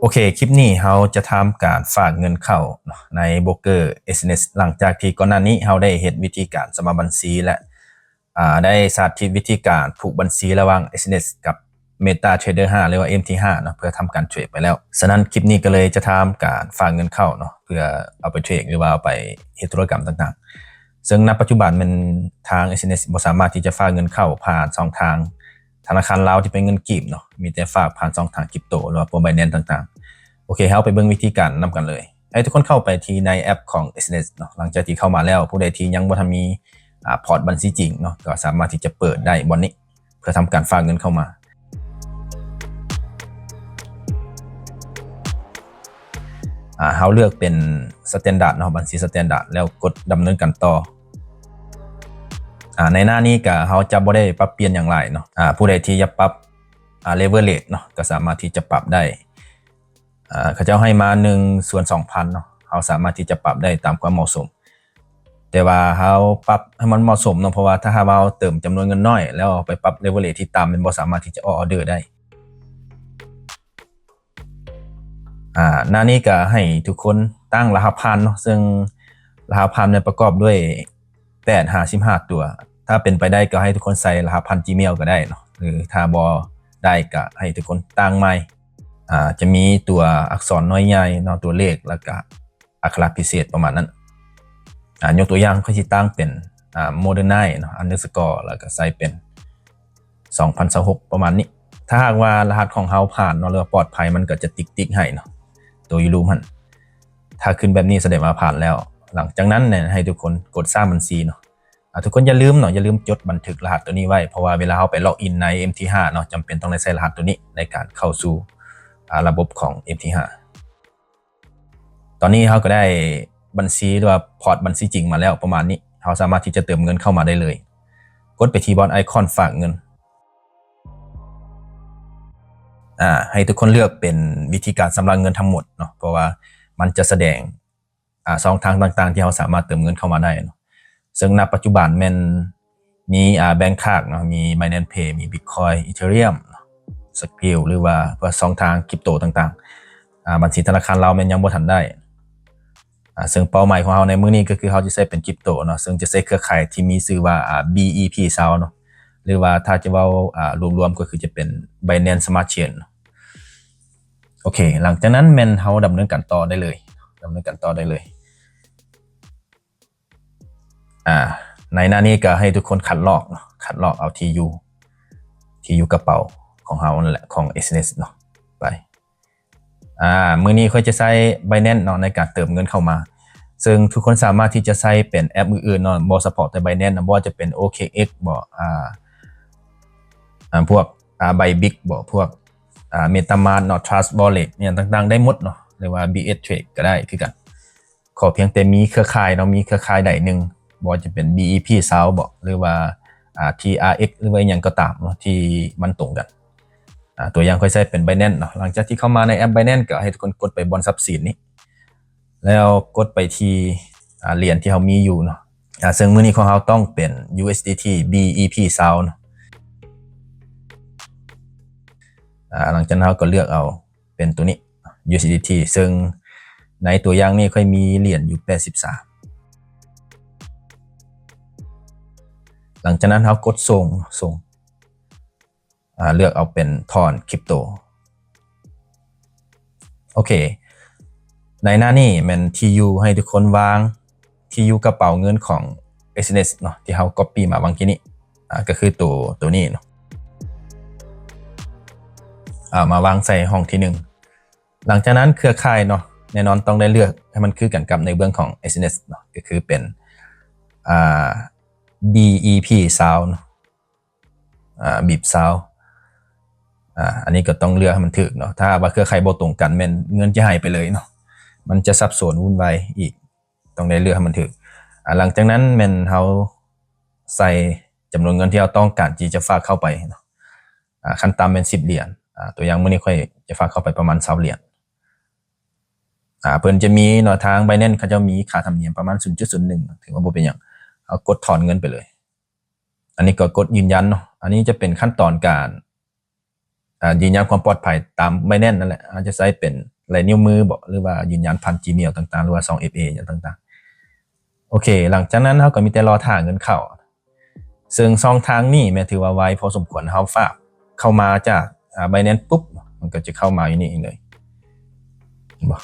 ໂອເຄ ຄລິບນີ້ເຮົາຈະທຳການຝາກເງິນເຂົ້າເນາະ ໃນໂບຣກເກີ ເອສເອັນເອັສ ຫຼັງຈາກທີ່ກ່ອນໜ້ານີ້ເຮົາໄດ້ເຮັດວິທີການສະໝັກບັນຊີ ແລະ ອາ ໄດ້ສາທິດວິທີການຜູກບັນຊີລະຫວ່າງ ເອສເອັນເອັສ ກັບ MetaTrader ຫ້າ ຫຼືວ່າ ເອັມທີຫ້າ ເນາະ ເພື່ອທຳການເທຣດໄປແລ້ວ. ສະນັ້ນຄລິບນີ້ກໍເລີຍຈະທຳການຝາກເງິນເຂົ້າເນາະ ເພື່ອເອົາໄປເທຣດ ຫຼືວ່າເອົາໄປເຮັດທຸລະກຳຕ່າງໆ. ເຊິ່ງນະປັດຈຸບັນແມ່ນທາງ ເອສເອັນເອັສ ບໍ່ສາມາດທີ່ຈະຝາກເງິນເຂົ້າຜ່ານຊ່ອງທາງທະນາຄານລາວທີ່ເປັນເງິນກີບເນາະ, ມີແຕ່ຝາກຜ່ານຊ່ອງທາງຄຣິບໂຕ ຫຼືວ່າພວກ Binance ຕ່າງໆ. ໂອເຄ ເຮົາໄປເບິ່ງວິທີການນຳກັນເລີຍ. ໃຫ້ທຸກຄົນເຂົ້າໄປທີ່ໃນແອັບຂອງ ເອສເອັນເອັສ ເນາະ. ຫຼັງຈາກທີ່ເຂົ້າມາແລ້ວ ຜູ້ໃດທີ່ຍັງບໍ່ທັນມີ ອາ ພອດບັນຊີຈິງເນາະ ກໍສາມາດທີ່ຈະເປີດໄດ້ບ່ອນນີ້ ເພື່ອທຳການຝາກເງິນເຂົ້າມາ. ອາ ເຮົາເລືອກເປັນ Standard ເນາະ, ບັນຊີ Standard ແລ້ວກົດດຳເນີນການຕໍ່. ອາ ໃນໜ້ານີ້ກະເຮົາຈະບໍ່ໄດ້ປັບປ່ຽນຫຍັງຫຼາຍເນາະ. ອາ ຜູ້ໃດທີ່ຢາກປັບ ອາ leverage ເນາະ ກໍສາມາດທີ່ຈະປັບໄດ້. ອາ ເຂົາເຈົ້າໃຫ້ມາໜຶ່ງສ່ວນສອງພັນເນາະ, ເຮົາສາມາດທີ່ຈະປັບໄດ້ຕາມຄວາມເໝາະສົມ. ແຕ່ວ່າເຮົາປັບໃຫ້ມັນເໝາະສົມເນາະ, ເພາະວ່າຖ້າຫາກວ່າເຮົາເຕີມຈຳນວນເງິນນ້ອຍ ແລ້ວເຮົາໄປປັບ leverage ທີ່ຕ່ຳ ມັນບໍ່ສາມາດທີ່ຈະອອກອອເດີໄດ້. ອາ ໜ້ານີ້ກໍໃຫ້ທຸກຄົນຕັ້ງລະຫັດຜ່ານເນາະ, ເຊິ່ງລະຫັດຜ່ານແມ່ນປະກອບດ້ວຍ ແປດຫາສິບຫ້າຕົວ. ຖ້າເປັນໄປໄດ້ກໍໃຫ້ທຸກຄົນໃສ່ລະຫັດຜ່ານ Gmail ກໍໄດ້ເນາະ, ຫຼືຖ້າບໍ່ໄດ້ກໍໃຫ້ທຸກຄົນຕັ້ງໃໝ່. ອາ ຈະມີຕົວອັກສອນນ້ອຍໃຫຍ່ເນາະ, ຕົວເລກ ແລ້ວກະອັກຂະລະພິເສດປະມານນັ້ນ. ອາ ຍົກຕົວຢ່າງ ຂ້ອຍຊິຕັ້ງເປັນ ອາ Modernite ເນາະ underscore ແລ້ວກະໃສ່ເປັນສອງພັນຊາວຫົກ ປະມານນີ້. ຖ້າຫາກວ່າລະຫັດຂອງເຮົາຜ່ານເນາະ ຫຼືວ່າປອດໄພ ມັນກໍຈະຕິກໆໃຫ້ເນາະ, ຕົວຢູ່ລຸ່ມຫັ້ນ. ຖ້າຂຶ້ນແບບນີ້ສະແດງວ່າຜ່ານແລ້ວ. ຫຼັງຈາກນັ້ນແມ່ນໃຫ້ທຸກຄົນກົດສ້າງບັນຊີເນາະ. ອາ ທຸກຄົນຢ່າລືມເນາະ, ຢ່າລືມຈົດບັນທຶກລະຫັດຕົວນີ້ໄວ້, ເພາະວ່າເວລາເຮົາໄປ log in ໃນ ເອັມທີຫ້າ ເນາະ, ຈຳເປັນຕ້ອງໄດ້ໃຊ້ລະຫັດຕົວນີ້ໃນການເຂົ້າສູ່ ອາ ລະບົບຂອງ ເອັມທີຫ້າ. ຕອນນີ້ເຮົາກໍໄດ້ບັນຊີ ຫຼືວ່າພອດບັນຊີຈິງມາແລ້ວປະມານນີ້, ເຮົາສາມາດທີ່ຈະເຕີມເງິນເຂົ້າມາໄດ້ເລີຍ. ກົດໄປທີ່ບ່ອນໄອຄອນຝາກເງິນ. ອາ ໃຫ້ທຸກຄົນເລືອກເປັນວິທີການຊຳລະເງິນທັງໝົດເນາະ, ເພາະວ່າມັນຈະສະແດງ ອາ ຊ່ອງທາງຕ່າງໆທີ່ເຮົາສາມາດເຕີມເງິນເຂົ້າມາໄດ້ເນາະ. ເຊິ່ງນະປັດຈຸບັນແມ່ນມີ ອາ Bankcard ເນາະ, ມີ Binance Pay, ມີ Bitcoin, Ethereum, Skrill ຫຼືວ່າພວກຊ່ອງທາງຄຣິບໂຕຕ່າງໆ. ອາ ບັນຊີທະນາຄານລາວແມ່ນຍັງບໍ່ທັນໄດ້. ອາ ເຊິ່ງເປົ້າໝາຍຂອງເຮົາໃນມື້ນີ້ກໍຄືເຮົາຈະໃຊ້ເປັນຄຣິບໂຕເນາະ, ເຊິ່ງຈະໃຊ້ເຄືອຂ່າຍທີ່ມີຊື່ວ່າ ອາ ບີອີພີຊາວເນາະ, ຫຼືວ່າຖ້າຈະເວົ້າ ອາ ລວມໆກໍຄືຈະເປັນ Binance Smart Chain ເນາະ. ໂອເຄ ຫຼັງຈາກນັ້ນແມ່ນເຮົາດຳເນີນການຕໍ່ໄດ້ເລີຍ, ດຳເນີນການຕໍ່ໄດ້ເລີຍ. ອາ ໃນໜ້ານີ້ກໍໃຫ້ທຸກຄົນຄັດລອກເນາະ, ຄັດລອກເອົາທີ່ຢູ່ ທີ່ຢູ່ກະເປົາຂອງເຮົານັ້ນແຫຼະ ຂອງ ເອສເອັນເອັສ ເນາະ ໄປ. ອາ ມື້ນີ້ຂ້ອຍຈະໃຊ້ Binance ເນາະ ໃນການເຕີມເງິນເຂົ້າມາ, ເຊິ່ງທຸກຄົນສາມາດທີ່ຈະໃຊ້ເປັນແອັບອື່ນໆເນາະ, ບໍ່ສະເພາະແຕ່ Binance ນະ, ບໍ່ວ່າຈະເປັນ ໂອເຄເອັກ ບໍ ອາ ອາ ພວກ ອາ Bybit ບໍ ພວກ ອາ MetaMask ເນາະ, Trust Wallet ຫຍັງຕ່າງໆໄດ້ໝົດເນາະ, ຫຼືວ່າ ບີເອສ Trade ກໍໄດ້ຄືກັນ. ຂໍພຽງແຕ່ມີເຄືອຂ່າຍເນາະ, ມີເຄືອຂ່າຍໃດໜຶ່ງ, ບໍ່ວ່າຈະເປັນ ບີອີພີຊາວ ບໍ ຫຼືວ່າ ອາ ທີອາເອັກ ຫຼືວ່າອີ່ຫຍັງກໍຕາມເນາະ ທີ່ມັນຕົງກັນ. ອາ ຕົວຢ່າງຂ້ອຍໃຊ້ເປັນ Binance ເນາະ. ຫຼັງຈາກທີ່ເຂົ້າມາໃນແອັບ Binance ກໍໃຫ້ທຸກຄົນກົດໄປບ່ອນຊັບສິນນີ້ ແລ້ວກົດໄປທີ່ ອາ ຫຼຽນທີ່ເຮົາມີຢູ່ເນາະ. ອາ ເຊິ່ງມື້ນີ້ຂອງເຮົາຕ້ອງເປັນ ຢູເອສດີທີ ບີອີພີຊາວ ເນາະ. ອາ ຫຼັງຈາກນັ້ນເຮົາກໍເລືອກເອົາ ເປັນຕົວນີ້ ຢູເອສດີທີ ເຊິ່ງໃນຕົວຢ່າງນີ້ຂ້ອຍມີຫຼຽນຢູ່ແປດສິບສາມ. ຫຼັງຈາກນັ້ນເຮົາກົດສົ່ງ ສົ່ງ ອາ ເລືອກເອົາເປັນຖອນຄຣິບໂຕ. ໂອເຄ ໃນໜ້ານີ້ແມ່ນທີ່ຢູ່ ໃຫ້ທຸກຄົນວາງ ທີ່ຢູ່ກະເປົາເງິນຂອງ ເອສເອັນເອັສ ເນາະ ທີ່ເຮົາ copy ມາຫວ່າງກີ້ນີ້ ອາ ກໍຄືໂຕ ໂຕນີ້ເນາະ ອາ ມາວາງໃສ່ຫ້ອງທີໜຶ່ງ. ຫຼັງຈາກນັ້ນເຄືອຂ່າຍເນາະ ແນ່ນອນຕ້ອງໄດ້ເລືອກໃຫ້ມັນຄືກັນກັບໃນເບື້ອງຂອງ ເອສເອັນເອັສ ເນາະ ກໍຄືເປັນ ອາ ບີອີພີຊາວ ເນາະ ອາ ບີອີພີຊາວ. ອາ ອັນນີ້ກໍຕ້ອງເລືອກໃຫ້ມັນຖືກເນາະ, ຖ້າຫາກວ່າເຄືອຂ່າຍບໍ່ຕົງກັນ ແມ່ນເງິນຈະຫາຍໄປເລີຍເນາະ, ມັນຈະສັບສົນວຸ່ນວາຍອີກ. ຕ້ອງໄດ້ເລືອກໃຫ້ມັນຖືກ. ອາ ຫຼັງຈາກນັ້ນແມ່ນເຮົາໃສ່ຈຳນວນເງິນທີ່ເຮົາຕ້ອງການທີ່ຈະຝາກເຂົ້າໄປເນາະ. ອາ ຂັ້ນຕ່ຳແມ່ນສິບຫຼຽນ. ອາ ຕົວຢ່າງມື້ນີ້ຂ້ອຍຈະຝາກເຂົ້າໄປປະມານຊາວຫຼຽນ. ອາ ເພິ່ນຈະມີເນາະ, ທາງ Binance ເຂົາເຈົ້າມີຄ່າທຳນຽມປະມານສູນຈຸດສູນໜຶ່ງ ຖືວ່າບໍ່ເປັນຫຍັງ. ເຮົາກົດຖອນເງິນໄປເລີຍ. ອັນນີ້ກໍກົດຢືນຢັນເນາະ. ອັນນີ້ຈະເປັນຂັ້ນຕອນການ ອ່າ ຢືນຢັນຄວາມປອດໄພຕາມ Binance ນັ້ນແຫຼະ ອາດຈະໃຊ້ເປັນລາຍນິ້ວມືບໍ ຫຼືວ່າຢືນຢັນຜ່ານ Gmail ຕ່າງໆ ຫຼືວ່າຊ່ອງ ເອັຟເອ ຫຍັງຕ່າງໆ. ໂອເຄ ຫຼັງຈາກນັ້ນເຮົາກໍມີແຕ່ລໍຖ້າເງິນເຂົ້າ ເຊິ່ງຊ່ອງທາງນີ້ແມ່ນຖືວ່າໄວພໍສົມຄວນ. ເຮົາຝາກເຂົ້າມາຈາກ ອ່າ Binance ປຸບ ມັນກໍຈະເຂົ້າມາຢູ່ນີ້ເລີຍ ເຫັນບໍ່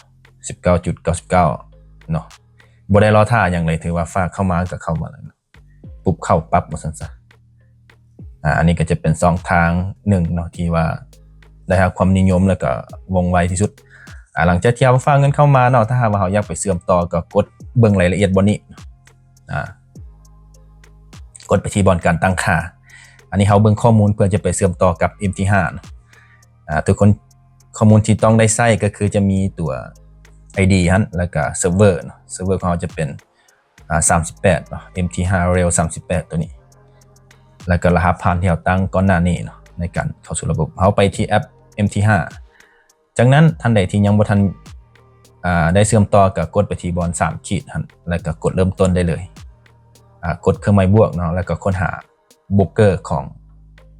ສິບເກົ້າຈຸດເກົ້າສິບເກົ້າເນາະ ບໍ່ໄດ້ລໍຖ້າຫຍັງເລີຍ ຖືວ່າຝາກເຂົ້າມາກໍເຂົ້າມາແລ້ວ ປຸບ ເຂົ້າປັບວ່າຊັ້ນຊະ. ອ່າ ອັນນີ້ກໍຈະເປັນຊ່ອງທາງໜຶ່ງເນາະ ທີ່ວ່າໄດ້ຮັບຄວາມນິຍົມ ແລ້ວກໍວ່ອງໄວທີ່ສຸດ. ອ່າ ຫຼັງຈາກທີ່ເຮົາຝາກເງິນເຂົ້າມາເນາະ ຖ້າຫາກວ່າເຮົາຢາກໄປເຊື່ອມຕໍ່ ກໍກົດເບິ່ງລາຍລະອຽດບ່ອນນີ້ ອ່າ ກົດໄປທີ່ບ່ອນການຕັ້ງຄ່າ. ອັນນີ້ເຮົາເບິ່ງຂໍ້ມູນເພື່ອຈະໄປເຊື່ອມຕໍ່ກັບ ເອັມທີຫ້າ ເນາະ. ອ່າ ທຸກຄົນ ຂໍ້ມູນທີ່ຕ້ອງໄດ້ໃຊ້ກໍຄືຈະມີຕົວ ໄອດີຫັ້ນ ແລ້ວກໍເຊີເວີເນາະ ເຊີເວີຂອງເຮົາຈະເປັນ ອ່າ ສາມສິບແປດເນາະ ເອັມທີຫ້າ Rail ສາມສິບແປດ ຕົວນີ້ ແລ້ວກໍລະຫັດຜ່ານທີ່ເຮົາຕັ້ງກ່ອນໜ້ານີ້ເນາະ ໃນການເຂົ້າສູ່ລະບົບ. ເຮົາໄປທີ່ແອັບ ເອັມທີຫ້າ ຈາກນັ້ນທ່ານໃດທີ່ຍັງບໍ່ທັນ ອ່າ ໄດ້ເຊື່ອມຕໍ່ ກໍກົດໄປທີ່ບ່ອນສາມຂີດຫັ້ນ ແລ້ວກໍກົດເລີ່ມຕົ້ນໄດ້ເລີຍ. ອ່າ ກົດເຄື່ອງໝາຍບວກເນາະ ແລ້ວກໍຄົ້ນຫາໂບຣກເກີຂອງ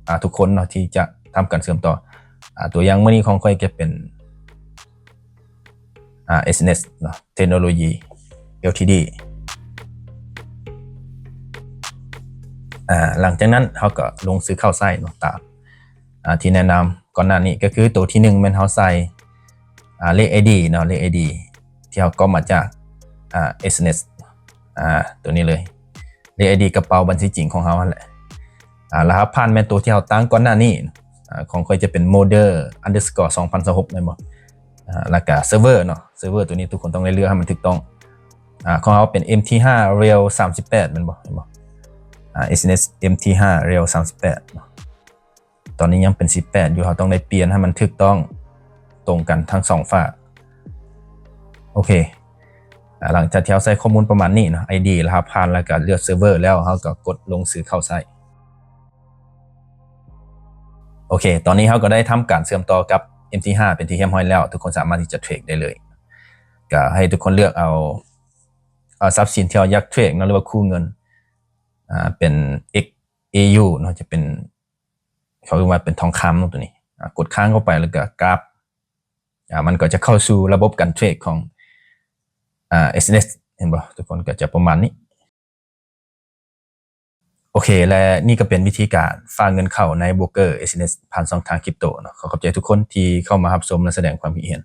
ອ່າ ທຸກຄົນເນາະ ທີ່ຈະທຳການເຊື່ອມຕໍ່. ອ່າ ຕົວຢ່າງມື້ນີ້ຂອງຂ້ອຍຈະເປັນ ອ່າ Exynos ເນາະ Technology Ltd. ອ່າ ຫຼັງຈາກນັ້ນເຮົາກໍລົງຊື່ເຂົ້າໃຊ້ເນາະ ຕາມ ອ່າ ທີ່ແນະນຳກ່ອນໜ້ານີ້ ກໍຄືໂຕທີໜຶ່ງແມ່ນເຮົາໃສ່ ອ່າ ເລກ ໄອດີ ເນາະ ເລກ ໄອດີ ທີ່ເຮົາກັອບມາຈາກ ອ່າ Exynos ອ່າ ໂຕນີ້ເລີຍ ເລກ ໄອດີ ກະເປົາບັນຊີຈິງຂອງເຮົາຫັ້ນແຫຼະ. ອ່າ ລະຫັດຜ່ານແມ່ນໂຕທີ່ເຮົາຕັ້ງກ່ອນໜ້ານີ້ ອ່າ ຂອງຂ້ອຍຈະເປັນ model underscore ສອງພັນຊາວຫົກ ແມ່ນບໍ່? ອ່າ ແລ້ວກະເຊີເວີເນາະ ເຊີເວີໂຕນີ້ທຸກຄົນຕ້ອງໄດ້ເລືອກໃຫ້ມັນຖືກຕ້ອງ. ອ່າ ຂອງເຮົາເປັນ ເອັມທີຫ້າ Rail ສາມສິບແປດ ແມ່ນບໍ່? ເຫັນບໍ່? ອ່າ Exynos ເອັມທີຫ້າ Rail ສາມສິບແປດ ເນາະ. ຕອນນີ້ຍັງເປັນ ສິບແປດ ຢູ່ ເຮົາຕ້ອງໄດ້ປ່ຽນໃຫ້ມັນຖືກຕ້ອງ ຕົງກັນທັງສອງຝາກ. ໂອເຄ ອ່າ ຫຼັງຈາກທີ່ເຮົາໃສ່ຂໍ້ມູນປະມານນີ້ເນາະ ໄອດີ ລະຫັດຜ່ານ ແລ້ວກໍເລືອກເຊີເວີແລ້ວ ເຮົາກໍກົດລົງຊື່ເຂົ້າໃຊ້. ໂອເຄ ຕອນນີ້ເຮົາກໍໄດ້ທຳການເຊື່ອມຕໍ່ກັບ ເອັມທີຫ້າ ເປັນທີ່ຮຽບຮ້ອຍແລ້ວ ທຸກຄົນສາມາດທີ່ຈະເທຣດໄດ້ເລີຍ. ກໍໃຫ້ທຸກຄົນເລືອກເອົາ ເອົາຊັບສິນທີ່ເຮົາຢາກເທຣດເນາະ ຫຼືວ່າຄູ່ເງິນ ອ່າ ເປັນ ເອັກ ເອ ຢູ ເນາະ ຈະເປັນ ເຂົາເອີ້ນວ່າເປັນທອງຄຳເນາະ ຕົວນີ້. ອ່າ ກົດຄ້າງເຂົ້າໄປ ແລ້ວກໍກາບ ອ່າ ມັນກໍຈະເຂົ້າສູ່ລະບົບການເທຣດຂອງ ອ່າ Exynos ເຫັນບໍ່? ທຸກຄົນກໍຈະປະມານນີ້. ໂອເຄ ແລະ ນີ້ກໍເປັນວິທີການຝາກເງິນເຂົ້າໃນໂບຣກເກີ Exynos ຜ່ານຊ່ອງທາງຄຣິບໂຕເນາະ. ຂໍຂອບໃຈທຸກຄົນທີ່ເຂົ້າມາຮັບຊົມ ແລະ ສະແດງຄວາມຄິດເຫັນ.